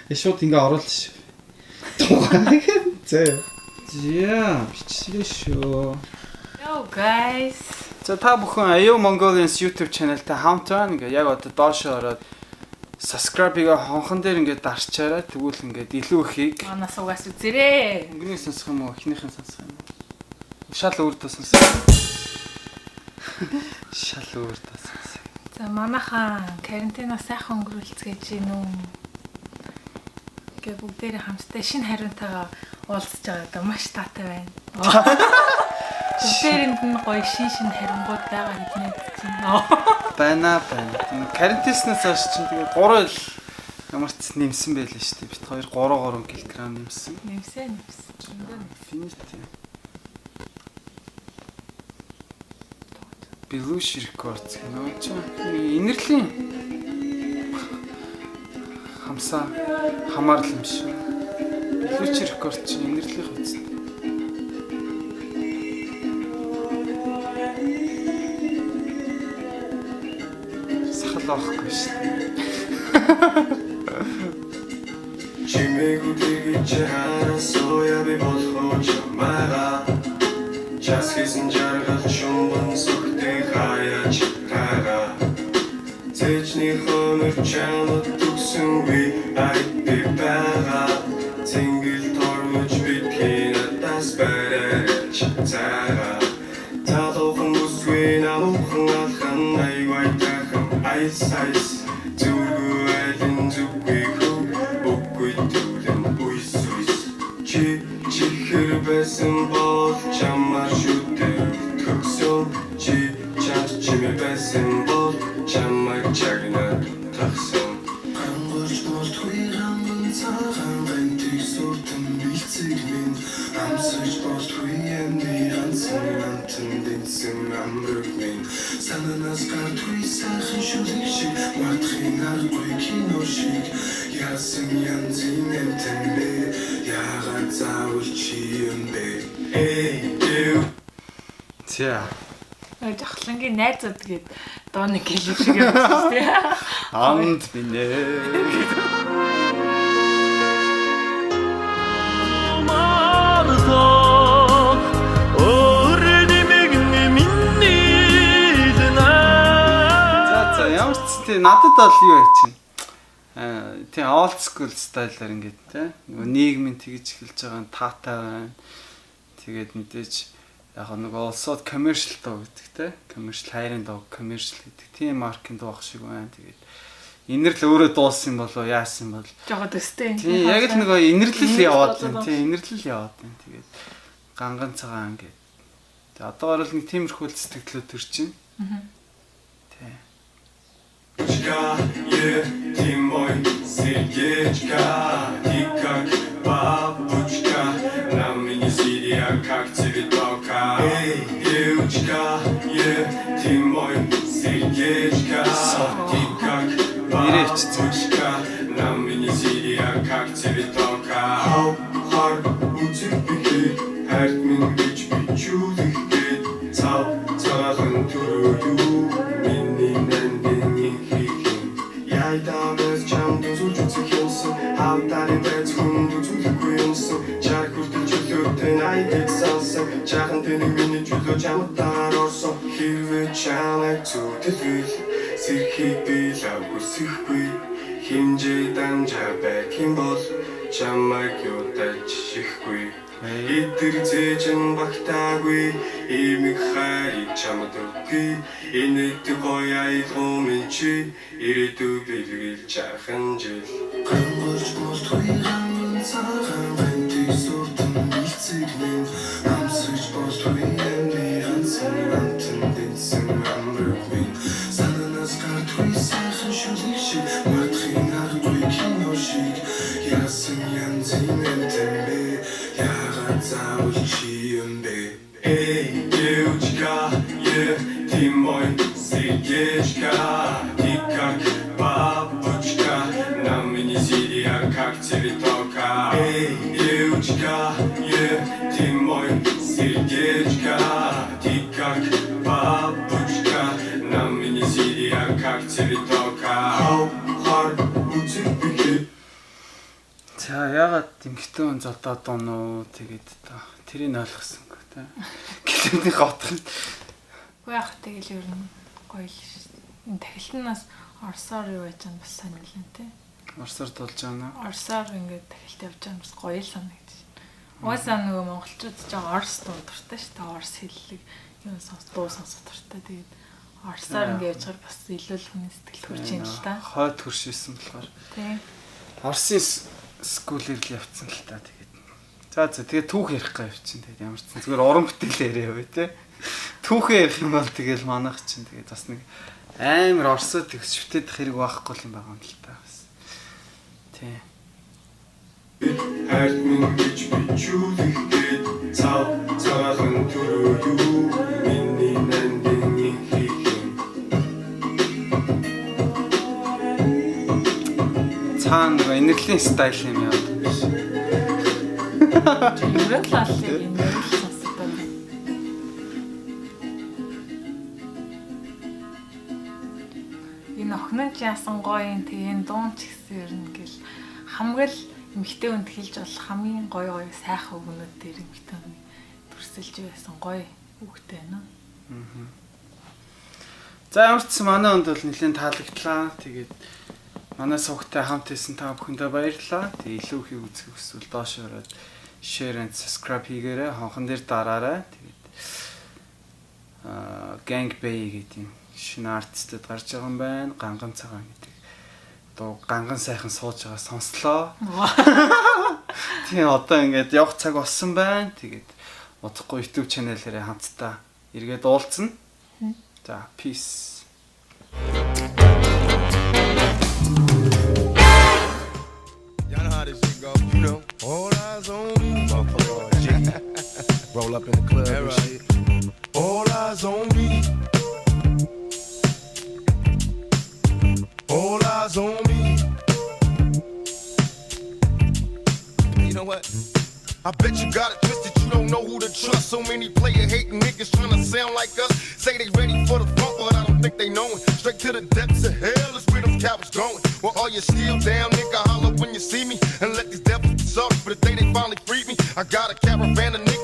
Шууд ингээ оруулна шүү. Тугааг. За. За, бичлээ шүү. Yo guys. За, та бүхэн Ayo Mongolians YouTube channel-тай хамт байна. Ингээ яг одоо доошоо ороод subscribe-ыг хонхон дээр ингээ дарчаарай. Тэгвэл ингээд илүү ихийг Манаас угаас үзэрээ. Өнгөнийг сонсох юм уу? Эхнийх нь сонсох юм уу? Шал өөр дуу сонсох. Шал өөр дуу сонсох. За, манайхаа карантинаа сайхан өнгөрүүлцгээе гинүү. Гэ бүгдээрээ хамтдаа шинэ хариунтайгаа уулзж байгаадаа маш таатай байна. Бүгдээрэнд нь гоё шин шин хариунгууд байгаа гэж найдаж байна. Байна, байна. Карантинснаас хойш чинь тэгээ 3 ил ямар ч нэмсэн байлээ шүү дээ. Бид хоёр 3 3 кг нэмсэн. Нэмсэн, нэмсэн. Зөндөө нэмсэн. Finity. Belushi Records гэнэ чи инэрлийн хамсаа хамаарл юм шүү. Belushi Records чи инэрлийн үст. Сахал байхгүй шүү дээ. Чимээгүй тэгж харасууя би болох чамайгаа. Час хийсэн жаргал шумбан сүхтэй хаяж тага. Цэжний хонор чамд төгсөн би айти байгаа. Цэнгэл тормож битгий надаас барайч цаага. Залуухан бүсгүй намуухан алхан аягүй тайхан айс айс. Зүрхүү айлын зүггүй хүү үгүй түлэн уйс уйс. Чи чихэр байсан бол чамаар шүтээ төгсөн. Чи чад чимээ байсан бол чамайг чагнаад тагсан. Гангорч болтгүй гамбан цагаан гантыг суртан бэлцэг минь. Амсаж болтгүй амны ганцхан амтан дэнсэн амраг минь. Сананаас гардгүй сайхан шүлэг шиг, мартахын аргагүй кино шиг. Яасан янзын амтан бэ? Яагаад заавал чи юм бэ? Эй, you. За. Жохлонгийн найзууд гээд дооны клип шиг юм шүү дээ. Анд минь ээ. Мартах өөр нэмэг нэмнэлнэ. За, ямар ч тий надад бол юу яа чинь. Аа, тий old school style-аар ингээд тий нөгөө нийгмийн тэгж эхэлж байгаа нь таатай байна. Тэгээд мэдээж яг нөгөө улсууд commercial дуу гэдэг тий commercial хайрын дуу, commercial гэдэг тийм маркийн дуу ах шиг байна. Тэгээд инэрл өөрөө дуулсан болов яасан бол Жогоо төстэй. тий яг л нөгөө инэрлэл яваад байна. болоод. Тий, инэрлэл яваад байна. Тэгээд ганган цагаан ингээд. Тэгээд одоогор л нэг тиймэрхүү л сэтгэлөө төр чинь. Тий. Yeah, ты мой сердечко, ты как бабочка, на мне сидя как цветок. Эй, девочка, yeah, ты мой сердечко, ты как Нэрээ бичсэн. бабочка, на мне сидя как цветок. Хав хар үзэг бихээ хайрт минь гэж бичүүлэх гээд цав цагаан төрөө юу миний нандин хийх юм. Яйдамаас чамд үзүүлж үзэх юмсан, хавтаны байц хүнд үзүүлэхгүй юмсан. Чар хүртэл чөлөөтэй найдыг сансан. Чаахан тэнэг миний чөлөө чамтаар орсон. Хэрвээ чамайг зүтэлвэл сэрхийг би лав хүсэхгүй. Химжээ дамжаа байх юм бол чамайг юудаж шихгүй. Идэр зээжэн багтаагүй имэг хайрыг чамд өгье. Инээдэг гоё аялгау минь чи ирээдүй бэлгэлж чархан жил. Гангорч болтгүй гамбан цагаан гантыг суртан бэлцэг минь. Амсаж болтгүй амны ганцхан амтан дэнсэн амраг минь. Сананаас гардгүй сайхан шүлэг шиг, мартахын аргагүй кино шиг. Яасан янзын амтан бэ? Яагаад заавал чи юм бэ? Эй, девочка, yeah, ты мой сердечко, ты как бабочка, на мне сидя как цветок. Эй, девочка, yeah, ты мой сердечко, ты как бабочка, на мне сидя как цветок. Хав хар үзэг бихээ. Ягаад эмэгтэй хүн зодоод унуу тэгээд та тэрийг ойлгосонгүй те. Клипний утга нь. Үгүй яг тэгэл ер нь гоё л шүү дээ. Энэ тахилтнаас орсоор юу яаж байгаа бас сонирхолтой те. Орсоор дуулж байгаа наа. Орсоор ингээд тахилт явж байгаа бас гоё л санагдчих. Угаасаа нөгөө монголчууд ч орс дуу дуртай шүү дээ. Орс хэллэг юм сонс дуу сонсох дуртай. Тэгээд орсоор ингээд явж байгаа бас илүү л хүний сэтгэл төрж юм л та. Хойд хөршижсэн болохоор. Тийм. Орсын school-ээр л явцсан л та тэгээд. За за тэгээд түүх ярих га явчин тэгээд ямар ч сан зүгээр уран бүтээл яриа яваа те. Түүхээ ярих юм бол тэгэл манайх чинь тэгээд бас нэг амар орсод тэгс шүтээд хэрэг байхгүй юм байгаа юм л та бас. Тий. Хайрт минь гэж бичүүлэх гээд цав цагаахан төрөө юу миний нандин хийх юм. Цаана нөгөө энерлийн style юм яа. Ер нь л аллыг юм ер нь л сонсдог. Энэ охин нь ч яасан гоё юм тэг энэ дуун ч гэсэн ер нь гэл хамаг л эмэгтэй хүнд хэлж болох хамгийн гоё гоё сайхан үгнүүд дээр эмэгтэй хүний төрсөлж байсан гоё үгтэй байна. За ямар ч гэсэн манай хүнд бол нэлээд таалагдлаа. Тэгээд манай сувгтай хамт байсан та бүхэндээ баярлалаа. Тэгээд илүү их үзэх хүсвэл доош ороод share and subscribe хийгээрэй. Хонхон дээр дараарай. Тэгээд Gang Bay гэдэг юм шинэ артистууд гарч байгаа юм байна. Ганган цагаан гэдэг дуу ганган сайхан сууж байгаа сонслоо. Тийм одоо ингээд явах цаг болсон байна. Тэгээд удахгүй YouTube channel-аараа хамтдаа эргээд уулзна. За peace. Y'all know how this shit go. You know. All eyes on me. Motherfucker, G. Roll up in the club and shit. All eyes on me. All eyes on me. You know what? I bet you got it twisted, you don't know who to trust. So many player hating niggas trying to sound like us. Say they ready for the funk, but I don't think they know it. Straight to the depths of hell is where them cowards going. Well, all you still down, nigga, holler when you see me. And let these devils be sorry for the day they finally freed me. I got a caravan of niggas.